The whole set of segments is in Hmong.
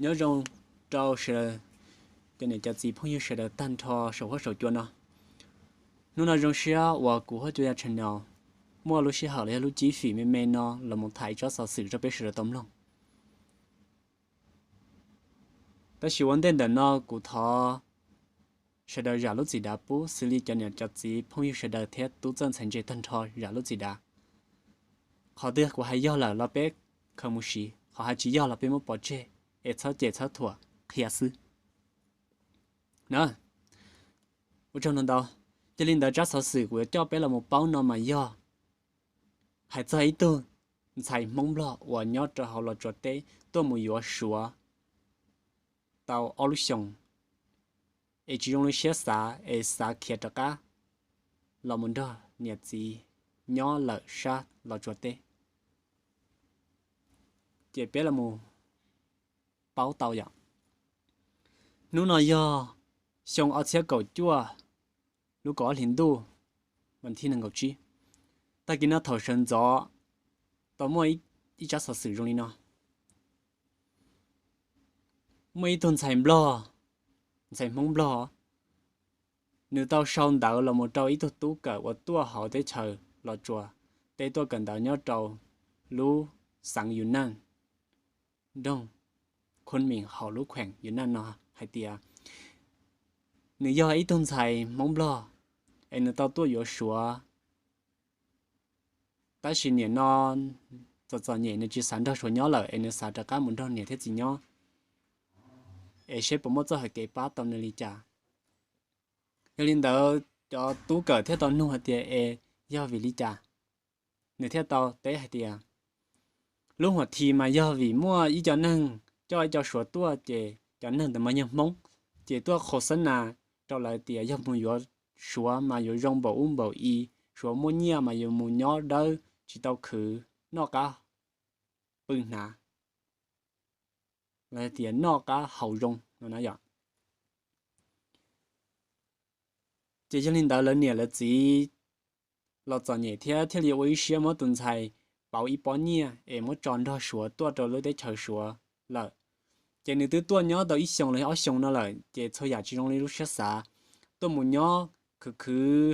Nyob zoo rau sawv daws, cov niam cov txiv phooj ywg sawv daws tag nrho saum huab saum cua no. Hnub no zoo siab uas kuv Huab Cua Yaj channel muaj lub sij hawm los yog lub cib fim me me no los mus tham ib tsob xov xwm rau peb sawv daws tau mloog. Tab sis ua ntej ntawm no kuv thov sawv daws zam lub txim dav pub xws li cov niam cov txiv phooj ywg sawv daws thiab tub txawj ntxhais ntse tag nrho zam lub txim dav. Qhov twg kuv hais yog lawm los peb khaws mus siv, qhov hais tsis yog los peb muab pov tseg, es txhob cem txhob thuam, qhia xwb na. Ua tsaug ntau ntau. Yog li ntawd tsab xov xwm kuv yuav coj peb los mus paub no mas yog hais txog ib tug ntxhais Hmoob Nplog uas nyob rau hauv Los Tsuas teb tuaj mus yuav Suav tau ob lub xyoos, es tsis zoo li siab xav es xav khiav rov qab los mus nrog niam txiv nyob lawm sab Los Tsuas teb. Ces peb los mus paub tau yom. Hnub no yog xyoo ob txhiab kaum cuaj, lub kaum ob hlis ntuj, vas thib nees nkaum tsib. Tag kis no thaum sawv ntxov tau muaj ib tsab xov xwm zoo li no. Muaj ib tug ntxhais Nplog, ntxhais Hmoob Nplog, nws tau sau ntawv los mus rau ib tug tub kawm uas tuaj hauv teb chaws Los Tsuas teb tuaj kawm ntawv nyob rau lub xeev Yus Naj, nroog Khun Mim hauv lub kheem Yus Naj no hais tias nws yog ib tug ntxhais Hmoob Nplog es nws tau tuaj yuav Suav, tab sis nim no txom txom nyem nws tsis xav nrog Suav nyob lawm es nws xav rov qab mus nrog niam thiab txiv nyob, es seb puas muaj txoj hauv kev pab tau nws li cas. Yog li ntawd cov tub kawm thiaj tau nug hais tias es yog vim li cas, nws thiaj tau teb hais tias lub huam thim mas yog vim muaj ib co neeg coj ib co Suav tuaj ces cov neeg ntawd mas yog Hmoob, ces tuaj qhau xab nas rau lawv tias yog mus yuav Suav mas yuav zoo npaum ub npaum i, Suav muaj nyiaj mas yuav mus nyob dawb tsis tau khwv, noj qab pw hnav, los tias noj qab haus zoo no na yom. Ces yog li ntawd lawv niam lawv txiv los txom nyem thiab thiaj li ua ib siab muab tus ntxhais pauv ib pob nyiaj es muab tso nrog Suav tuaj rau lub teb chaws Suav lawm. Ces nws twb tuaj nyob tau ib xyoos los ob xyoos no lawm ces txhua yam tsis zoo li lub siab xav, tuaj mus nyob khwv khwv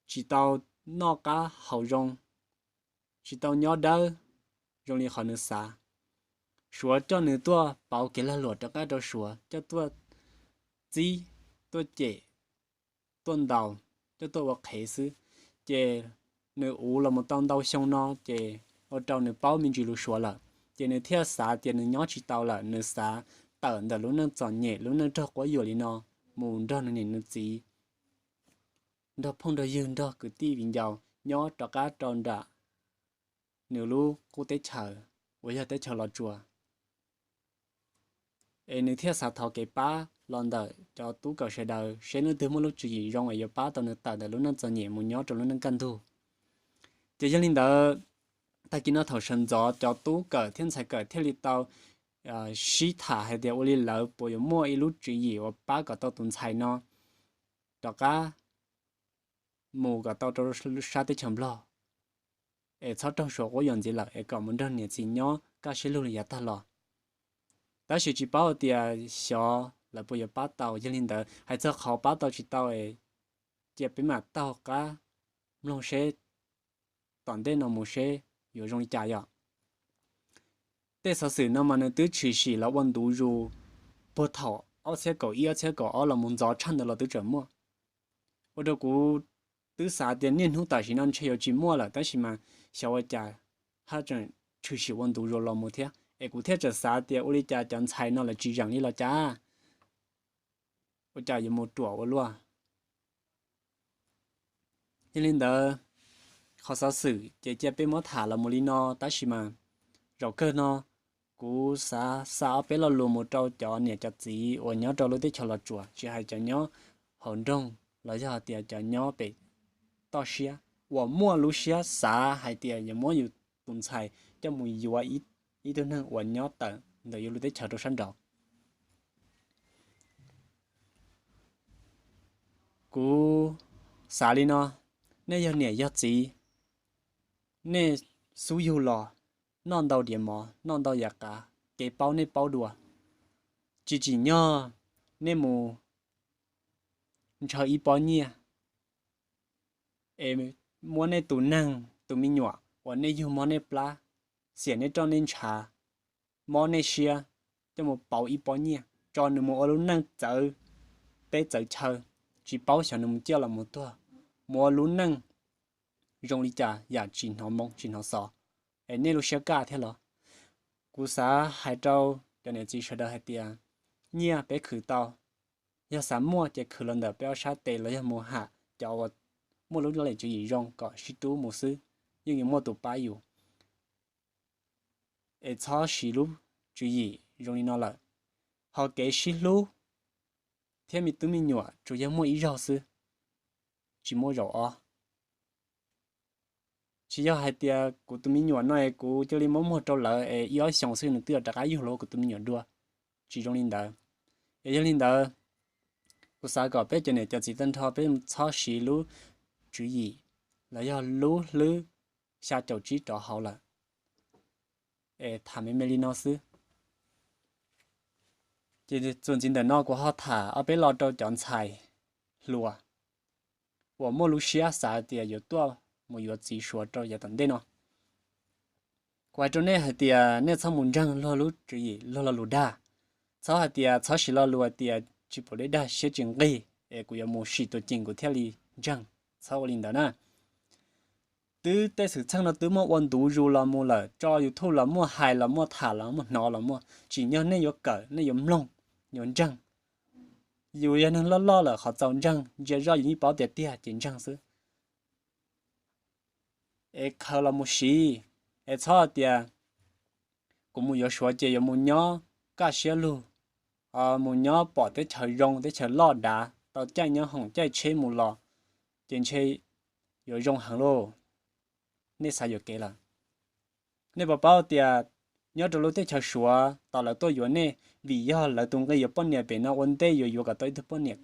tsis tau noj qab haus zoo, tsis tau nyob dawb zoo li qhov nws xav. Suav coj nws tuaj pauv kev lag luam rov qab rau Suav, coj tuaj txib, tuaj cem, tuaj ntaus, coj tuaj ua qhev xwb. Ces nws uv los mus tau ntau xyoo no ces ua rau nws paub me ntsis lus Suav lawm, ces nws thiaj xav tias nws nyob tsis tau lawm, nws xav tawm ntawm lub neej txom nyem lub neej raug quab yuam li no mus nrog nws niam nws txiv, nrog phooj nrog ywg nrog kwv tij viv ncaus nyob rov qab rau nram nws lub qub teb chaws uas yog teb chaws Los Tsuas. Es nws thiaj xav thov kev pab los ntawm cov tub kawm sawv daws seb leej twg muaj lub tswv yim zoo es yuav pab tau nws tawm ntawm lub neej txom nyem mus nyob rau lub neej kaj ntug. Ces yog li ntawd, tag kis no thaum sawv ntxov cov tub kawm thiab ntxhais kawm thiaj li tau sib tham hais tias ua li lawv puas yuav muaj ib lub tswv yim uas pab kom tau tus ntxhais no rov qab mus kom tau rau sab teb chaws Nplog, es txhob raug Suav quab yuam ntxiv lawm es kom mus nrog niam txiv nyob kaj siab lug li yav tag los. Tab sis tsis paub tias xyov lawv puas yuav pab tau. Yog li ntawd hais txog qhov pab tau tsis tau, cia peb mam taug qab mloog seb tom ntej no mus seb yuav zoo li cas yom. Tej xov xwm no mas nws twb tshwm sim los ua ntu zus puag thaum ob txhiab kaum ib ob txhiab kaum ob los mus ntxov tshaj ntawd los twb tseem muaj. Ua rau kuv twb xav tias niaj hnub tam sim no ntshe yuav tsis muaj lawm, tab sis mas xyov ua cas haj tseem tshwm sim ua ntu zus los mus thiab, es kuv thiaj tseem xav tias ua li cas cov ntxhais no lawv tsis zeem li los cas, ua cas yuav mus ruam ua luaj. Yog li ntawd, qhov xov xwm ces cia peb muab tham los mus li no, tab sis mas zaum kawg no kuv xav xa ob peb lo lus mus rau cov niam cov txiv uas nyob rau lub teb chaws Los Tsuas, tsis hais cov nyob hauv nroog los yog tias cov nyob pem toj siab uas muaj lub siab xav hais tias yuav muab yus tus ntxhais coj mus yuav ib tug neeg uas nyob tawm ntawm yus lub teb chaws rau sab nraud. Kuv xav li no, nej yog niam yog txiv, nej xub yug los, noj ntau diav mov, noj ntau yam qav, kev paub nej paub dua. tsis tsim nyog nej mus ntshaw ib pob nyiaj es muab nej tus neeg tus me nyuam uas nej yug mob nej plab, xiam nej roj nej ntshav, mob nej siab, coj mus pauv ib pob nyiaj tso nws mus ua lub neej txawv teb txawv chaw, tsis paub xyov nws mus ciaj los mus tuag, mus ua lub neej zoo li cas yam tsis hnov moo tsis hnov xov, es nej lub siab kaj thiab los? Kuv xav hais rau cov niam txiv sawv daws hais tias nyiaj peb khwv tau, yog xav muaj ces khwv los ntawm peb ob sab tes los yog mus ham cov uas muaj lub laj lim tswv yim zoo kom sib rub mus xwb, yeej yuav muaj tus pab yus. Es txhob siv lub tswv yim zoo li no lawm. Ho kev sib hlub thiab me tub me nyuam tsuas yog muaj ib zaug xwb, tsis muaj zaum ob. Tsis yog hais tias kuv tus me nyuam no es kuv cia li muab muag rau lawv es ib ob xyoos xwb nws twb rov qab yug los ua kuv tus me nyuam dua. Tsis zoo li ntawd. Es yog li ntawd, kuv xav kom peb cov niam cov txiv tag nrho peb txhob siv lub tswv yim los yog lub hlwb xya caum tsib rov hauv lawm. Es tham me me li no xwb. Ces txuas ntxiv ntawm no kuv ho tham ob peb lo rau cov ntxhais hluas uas muaj lub siab xav tias yuav tuaj mus yuav txiv Suav rau yav tom ntej no. Kuv hais rau nej hais tias nej txhob mus ntseeg luag lub tswv yim luag lo lus dag. Txhob hais tias txhob siv lo lus hais tias tsis pom dej dag siab tsis nqig es kuv yuav mus sim tus ceem kuv thiaj li ntseeg. Txhob ua li ntawd na. Twb tej xwm txheej no twb muaj ua ntu zus los mus lawm, tso YouTube los muaj, hais los muaj, tham los muaj, hnov los muaj, tsim nyog nej yuav kawm, nej yuav mloog, yuav ntseeg. Yus yog neeg loj loj lawm qhov txaus ntseeg ntsia zoj yus yeej paub tiag tiag ces ntseeg xwb. Es khaws los mus siv, es txhob hais tias kuv mus yuav Suav ces yuav mus nyob kaj siab lug, mus nyob pom teb chaws zoo teb chaws loj dav tau caij nyob hoom caij tsheb mus los, ces ntshe yuav zoo heev lauj. Nej xav yuam kev lawm. Nej puas paub tias nyob rau lub teb chaws Suav tos lawv tuaj yuav nej, vim yog lawv tus nqi yuav poj niam pem no ua ntej yuav yuav kom tau ib tug poj niam,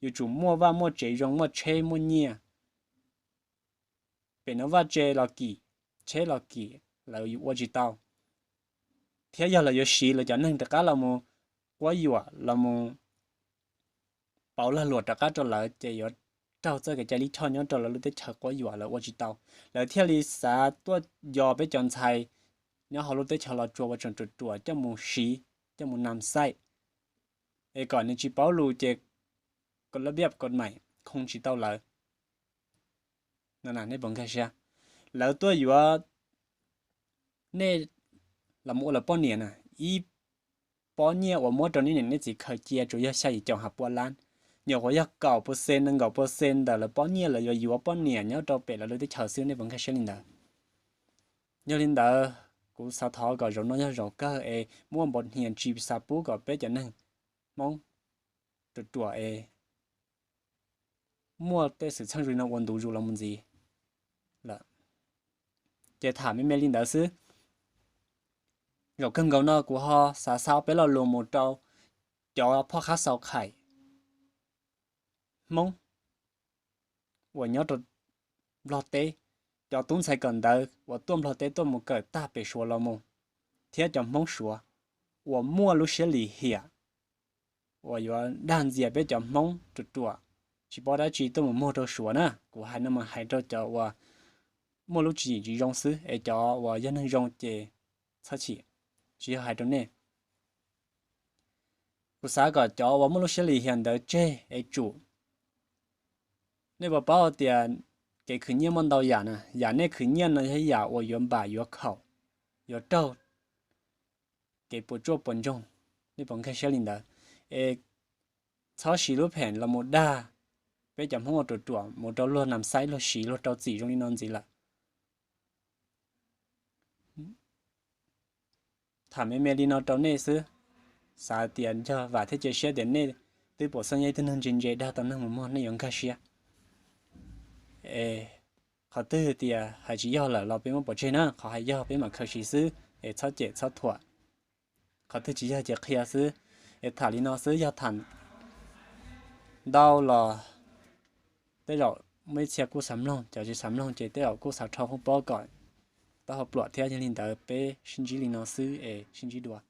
yuav tsum muaj vaj muaj tsev zoo, muaj tsheb muaj nyiaj. Pem no vaj tse los kim, tsheb los kim, lawv yuav ua tsis tau. Thiab yog lawv yuav siv lawv cov neeg rov qab los mus quab yuam los mus pauv lag luam rov qab rau lawv ces yuav raug txoj kev cai lij choj nyob rau lawv lub teb chaws quab yuam, lawv ua tsis tau. Lawv thiaj li xav tuaj yos peb cov ntxhais nyob hauv lub teb chaws Los Tsuas uas tseem ruam ruam coj mus siv, coj mus nam xaij, es kom nws tsis paub lus ces kod lab biab kod maim khoo tsis tau lawv. Nej puas nkag siab? Lawv tuaj yuav nej los mus ua lawv poj niam na, ib pob nyiaj uas muab rau nej niam nej txiv khaws cia tsuas yog xya yim caum ha pua lab, nyuam qhuav yog kaum pua xees nees nkaum pua xees ntawm lawv pob nyiaj lawv yuav yuav poj niam nyob rau pem lawv lub teb chaws xwb. Nej puas nkag siab li ntawd? Yog li ntawd, kuv xav thov kom zaum no yog zaum kawg es muaj npaum hnias tsis xav pub kom peb cov neeg Hmoob ruam ruam es muaj tej xwm txheej zoo li no ua ntu zus los mus ntxiv lawm. Ces tham me me li ntawd xwb. Zaum kawg nkaus no kuv ho xav xa ob peb lo lus mus rau cov phoj qhab xau khais Hmoob uas nyob rau Nplog teb, cov tub ntxhais kawm ntawv uas tuaj Nplog teb tuaj mus kawm tag pem Suav los mus, thiab cov Hmoob Suav uas muaj lub siab lim hiam uas yuav dag ntxias peb cov Hmoob ruam ruam tsis paub dab tsi tuaj mus muag rau Suav na. Kuv hais no mas hais rau cov uas muaj lub tswv yim tsis zoo xwb, es cov uas yog neeg zoo ces txhob chim, tsis yog hais rau nej. Kuv xav kom cov uas muaj lub siab lim hiam ntawd tseg es tsum. Nej puas paub tias kev khwv nyiaj muaj ntau yam na, yam nej khwv nyiaj no yog ib yam uas yuav npam yuav khaum, yuav raug kev puas tsuaj puas ntsoog. Nej puas nkag siab li ntawd? Es txhob siv lub phem los mus dag peb cov Hmoob uas ruam ruam mus rau luag nam xaib luag siv luag rau txim zoo li no ntxiv lawm. Tham me me li no rau nej xwb, xav tias nco vam thiab cia siab tias nej twb pom xeeb yog ib tug neeg ntse ntse dag tau neeg mus muag nej yuav nkag siab. Es qhov twg tias hais tsis yog lawm los peb muab pov tseg na, qhov hais yog peb mam khaws siv xwb es txhob cem txhob thuam. Qhov twg tsis yog ces qhia xwb. Es tham li no xwb, yog tham ntau los tej zaum muaj ib txhia kuj xav mloog, cov tsis xav mloog ces tej zaum kuj xav rho phoob pob kom taub hau pluam thiab. Yog li ntawd peb sib ntsib li no xwb es sib ntsib dua.